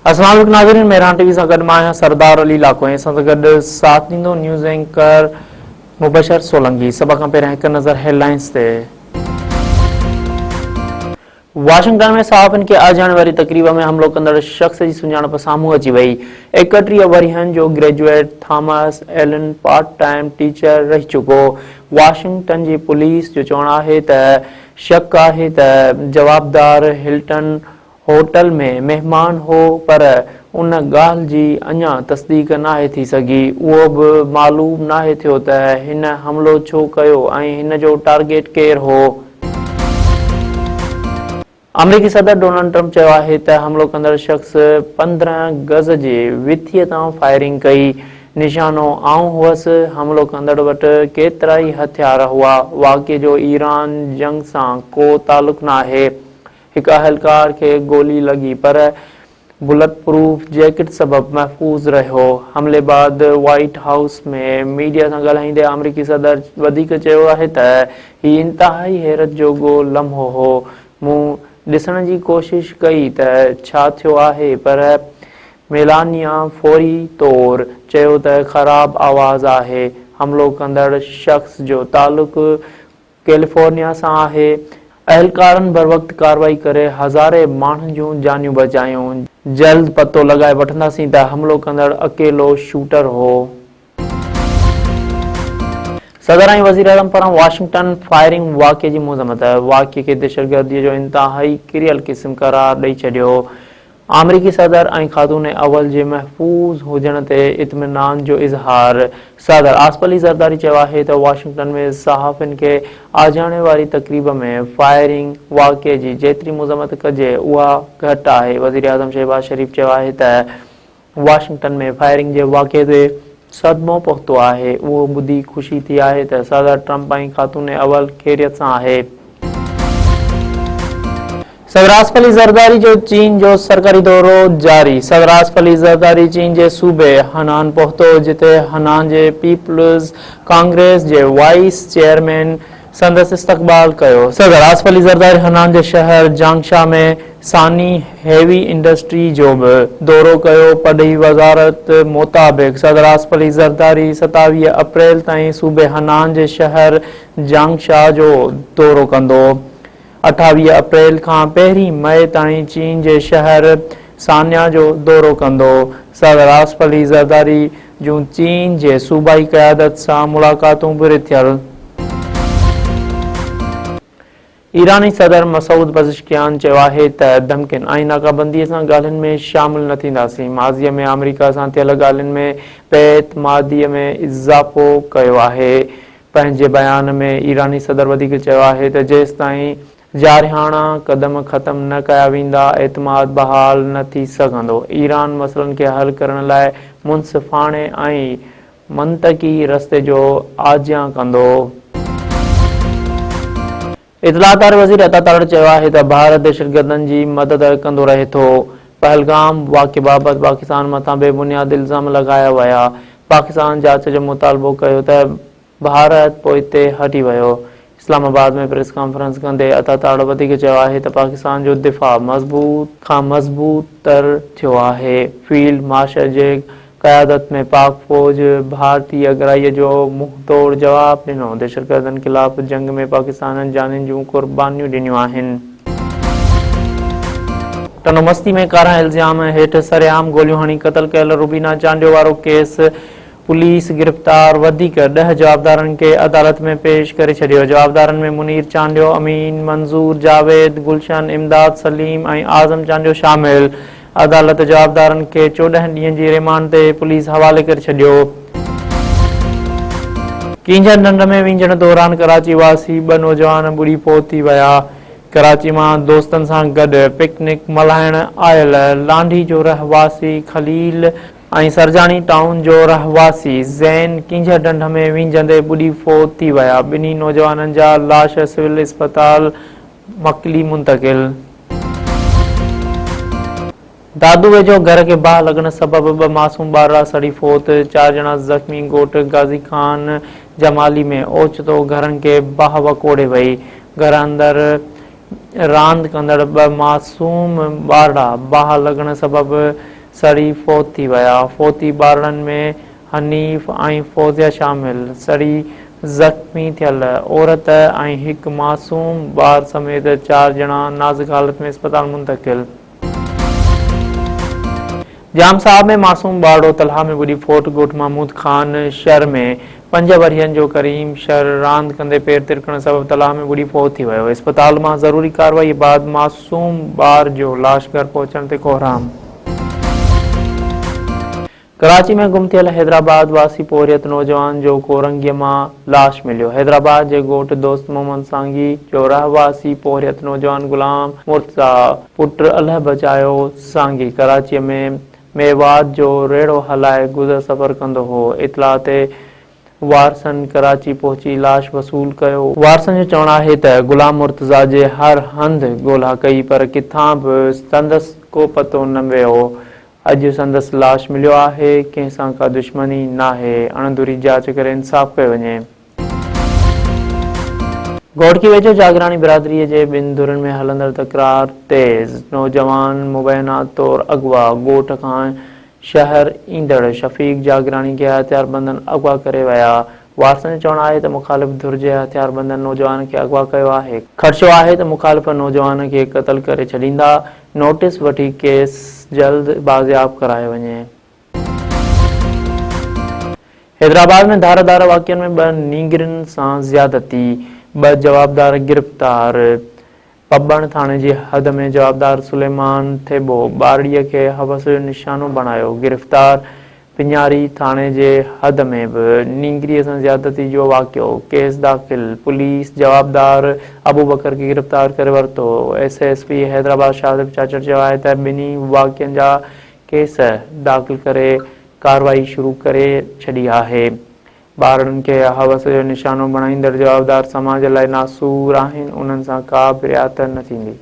السلام عليڪم ناظرين مهراڻ ٽي وي سان گڏ مان آهيان سردار علي لاکو ۽ اسان سان گڏ ساٿ ڏيندو نيوز اينڪر مبشر سولنگي. سڀ کان پهريان هڪ نظر هيڊ لائنز تي. واشنگٽن ۾ صحافين کي آجياڻي واري تقريب ۾ حملو ڪندڙ شخص جي سڃاڻپ سامهون اچي وئي. 31 ورهين جو graduate Thomas Allen part time teacher رهي چڪو. واشنگٽن جي پوليس جو چوڻ آهي ته شڪ آهي ته جوابدار هلٽن هوٽل ۾ مهمان هو پر ان ڳالهه جي اڃا تصديق ناهي ٿي سگهي. اهو به معلوم ناهي ٿيو ته هن حملو ڇو ڪيو ۽ هن جو ٽارگيٽ ڪير هو. آمريڪي صدر ڊونلڊ ٽرمپ چيو آهي ته حملو ڪندڙ شخص 15 گز جي وٿيء تان فائرنگ ڪئي، نشانو آئون هئس، حملو ڪندڙ وٽ ڪيترائي هٿيار هئا، واقعي جو ايران جنگ سان ڪو تعلق ناهي. هڪ اهلڪار کي گولي لڳي پر بلٽ پروف جيڪٽ سبب محفوظ رهيو. حملي بعد وائيٽ هائوس ۾ ميڊيا سان ڳالهائيندي آمريڪي صدر وڌيڪ چيو آهي ته هي انتهائي حيرت جوڳو لمحو هو، مون ڏسڻ جي ڪوشش ڪئي ته ڇا ٿيو آهي پر ميلانيا فوري طور چيو ته خراب آواز آهي، حملو ڪندڙ شخص جو تعلق ڪيليفورنيا سان آهي، اهلڪارن بروقت ڪارروائي ڪري هزارين ماڻهن جون جانيون بچايون، جلد پتو لڳائي وٺنداسين ته حملو ڪندڙ اڪيلو شوٽر هو. صدر ۽ وزيراعظم پاران واشنگٽن فائرنگ واقعي جي مذمت، واقعي کي دهشتگردي جو انتهائي ڪريل قسم قرار ڏئي ڇڏيو. آمريڪي صدر ۽ خاتون اول جي محفوظ هجڻ تي اطمينان جو اظهار. صدر آصف علي زرداري چيو آهي ته واشنگٽن ۾ صحافين کي آجياڻي واري تقريب ۾ فائرنگ واقعي جي جيتري مذمت ڪجي اها گهٽ آهي. وزيراعظم شهباز شريف چيو آهي ته واشنگٽن ۾ فائرنگ جي واقعي تي صدمو پهتو آهي، اهو ٻڌي خوشي ٿي آهي ته صدر ٽرمپ ۽ خاتون اول خيريت سان آهي. صدر آصف علي زرداري جو چين جو سرڪاري دورو جاري، صدر آصف علي زرداري چين جي صوبي هنان پهتو، جتي هنان جي پيپلز ڪانگريس جي وائيس چيئرمين سندس استقبال ڪيو. صدر آصف علي زرداري هنان جي شهر جانگشا ۾ ساني هيوي انڊسٽري جو به دورو ڪيو. پرڏيهي وزارت مطابق صدر آصف علي زرداري 27 اپريل تائين صوبي هنان جي شهر جانگشا جو دورو ڪندو. 28 اپريل کان پهرين مئي تائين چين جي شهر سانيا جو دورو ڪندو. صدر آصف علي زرداري جون چين جي صوبائي قيادت سان ملاقاتون به رٿيل. ايراني صدر مسعود پزشڪيان چيو آهي ته ڌمڪين ۽ ناڪابندي سان ڳالهين ۾ شامل نه ٿينداسين، ماضي ۾ آمريڪا سان ٿيل ڳالهين ۾ بي اعتمادي ۾ اضافو ڪيو آهي. پنهنجي بيان ۾ ايراني صدر وڌيڪ چيو آهي ته جيستائين جارحاڻا قدم ختم نه ڪيا ويندا اعتماد بحال نه ٿي سگهندو، ايران مسئلن کي حل ڪرڻ لاء منصفاڻي ۽ منطقي رستي جو آجيان ڪندو. اطلاعات واري وزير عطا تارڙ چيو آهي ته ڀارت دهشتگردن جي مدد ڪندو رهي ٿو، پهلگام واقعي بابت پاڪستان مٿان بي بنياد الزام لڳايا ويا، پاڪستان جاچ جو مطالبو ڪيو ته ڀارت پوئتي هٽي ويو. اسلام آباد ۾ پريس ڪانفرنس ڪندي عطا تارڙ وڌيڪ چيو آهي ته پاڪستان جو دفاع مضبوط کان مضبوط تر ٿيو آهي، فيلڊ مارشل جي قيادت ۾ پاڪ فوج ڀارتي اڳرائي جو منهن ٽوڙ جواب ڏنو، دهشتگردن خلاف جنگ ۾ پاڪستانين جانين جون قربانيون ڏنيون آهن. ٽنڊو مستي ۾ ڪارنهن الزام هيٺ سرعام گوليون هڻي قتل ڪيل روبينا چانڊيو وارو ڪيس، پوليس گرفتار وڌيڪ 10 جوابدارن کي عدالت ۾ پيش ڪري ڇڏيو، جوابدارن ۾ منير چانڊيو، امين، منظور، جاويد، گلشن، امداد، سليم ۽ اعظم چانڊيو شامل. عدالت جوابدارن کي 14 ڏينهن جي ريمانڊ تي پوليس حوالي ڪري ڇڏيو. ڪينجهر ڍنڍ ۾ وينجهڻ دوران ڪراچي واسي ٻه نوجوان ٻڏي فوت ٿي ويا. ڪراچي مان دوستن سان گڏ پڪنڪ ملهائڻ آيل لانڍي جو رهواسي خليل ۽ سرجاڻي ٽائون جو رهواسي زين ڪينجهر ڍنڍ ۾ وينجهندي ٻڏي فوت ٿي ويا. ٻنهي نوجوانن جا لاش سول اسپتال مڪلي منتقل. دادو ويجهو گهر کي باهه لڳڻ سبب ٻه معصوم ٻارڙا سڙي فوت، چار ڄڻا زخمي ڳوٺ غازي خان جمالي ۾ اوچتو گهرن کي باهه وڪوڙي وئي، گهر اندر راند ڪندڙ ٻه معصوم ٻارڙا باهه لڳڻ سبب سڙي فوت ٿي ويا، فوتي ٻارڙن ۾ حنيف ۽ فوزيه شامل، سڙي زخمي ٿيل عورت ۽ هڪ معصوم ٻار سميت چار ڄڻا نازڪ حالت ۾ اسپتال منتقل. ڄام صاحب ۾ معصوم ٻارڙو تلاء ۾ ٻڏي فوت، ڳوٺ محمود خان شھر ۾ پنج ورهين جو ڪريم شھر راند ڪندي پير ترڪڻ سبب تلاء ۾ ٻڏي فوت ٿي ويو، اسپتال مان ضروري ڪارروائي بعد معصوم ٻار جو لاش گهر پهچڻ تي ڪوهرام. ڪراچي ۾ گم ٿيل حيدرآباد واسي پورهيت نوجوان جو ڪورنگيء مان لاش مليو. حيدرآباد جي ڳوٺ دوست محمد سانگي جو رهواسي پورهيت نوجوان غلام مرتضيٰ پٽ الهه بچايو سانگي ڪراچيء ۾ ميوات جو ريڙهو هلائي گذر سفر ڪندو هو. اطلاع تي وارثن ڪراچي پهچي لاش وصول ڪيو. وارثن جو چوڻ آهي ته غلام مرتضيٰ جي هر هنڌ ڳولها ڪئي پر ڪٿان به سندس ڪو پتو نه ويو. اڄ سندس لاش مليو آهي، ڪنهن سان ڪا دشمني ناهي، اڻڌري جاچ ڪري انصاف ڪيو وڃي. گهوٽڪي ويجهو جاگيراڻي برادري جي ٻن ڌرين ۾ هلندڙ تڪرار تيز، نوجوان مبينا طور اغوا، ڳوٺ کان شهر ايندڙ شفيق جاگيراڻي کي هٿياربندن اغوا ڪري ويا، وارثن جو چوڻ آهي ته مخالف ڌر جي هٿياربندن نوجوان کي اغوا ڪيو آهي، خدشو آهي ته مخالف نوجوان کي قتل ڪري ڇڏيندا، نوٽيس وٺي ڪيس جلد بازياب ڪرايو وڃي. حيدرآباد ۾ ڌار ڌار واقعن ۾ ٻه نينگرين سان زيادتي، ٻه جوابدار گرفتار، پٻڻ ٿاڻي جي حد ۾ جوابدار سليمان ٿيٻو ٻارڙي کي حوس جو نشانو بڻايو، گرفتار، پڃاري ٿاڻي جي حد ۾ به نينگري سان زيادتي جو واقعو، ڪيس داخل، پوليس جوابدار ابوبڪر کي گرفتار ڪري ورتو، S S P Hyderabad Shahzeb Chachar چيو آهي ته ٻنهي واقعن جا ڪيس داخل ڪري ڪارروائي شروع ڪري ڇڏي آهي. ٻارڙن کي حوس جو نشانو بڻائيندڙ جوابدار سماج لاء ناسور آهن، انهن سان ڪا به رعايت نه ٿيندي.